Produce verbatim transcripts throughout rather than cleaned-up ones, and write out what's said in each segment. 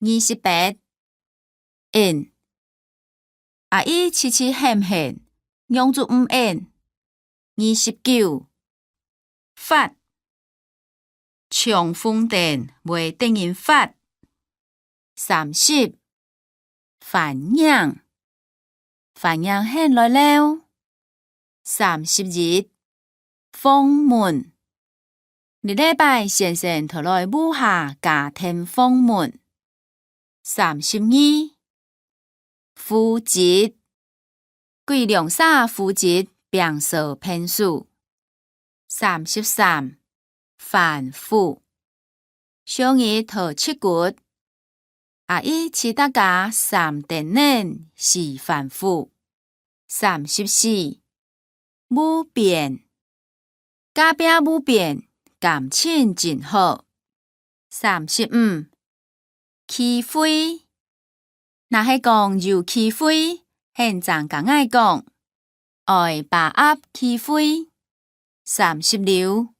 二十八，應。阿姨直直喊喊，仰子毋應。二十九，發。 衝鋒燈會得人發。三十，反映。反映喊來尞。三十一，訪問。這禮拜先生討來屋下家庭訪問。三十二，負責。歸兩儕負責摒掃便所。 三十三，反覆。小人討七骨，阿姨請大家三點零四反覆。三十四，屋邊。隔壁屋邊感情真好。三十五，機會。若係講有機會，喊正佮𠊎講， 愛把握機會。三十六，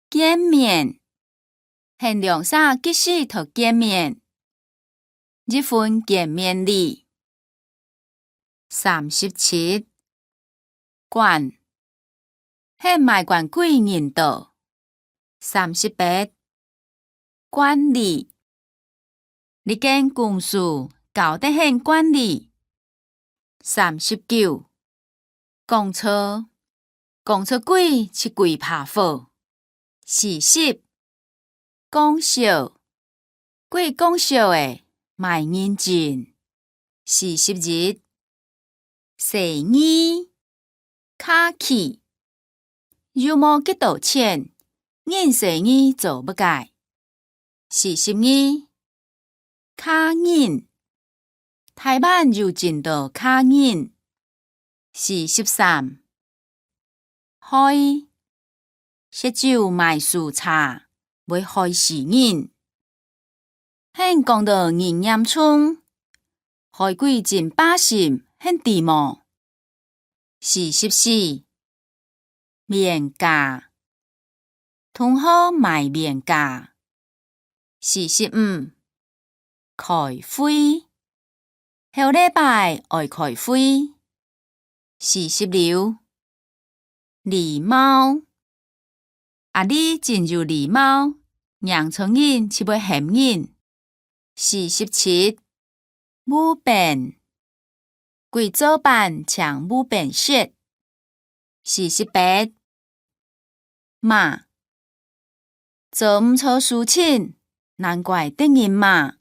見面。喊兩儕即時討見面。一份見面禮。三十七，管。喊買管歸人到。三十八， 管理。這間公司教得喊管理。三十九，講錯。講錯歸就歸把火。四十，講笑。歸講笑个，莫認真。四十一， 細義，客氣。又無幾多錢，認細義做麼个？四十二，客人。臺灣有真多客人。四十三， 害。食酒買輸茶，會害死人。喊講到人嚴重，害鬼真巴心，你知無？四十四，面價。同學買面價。 四十五，開會。後禮拜愛開會。四十六，禮貌。阿里真有禮貌，䀴著人就會喊人。四十七， 烏便。歸早班請烏便食。四十八，罵。做毋著事情，難怪得人罵。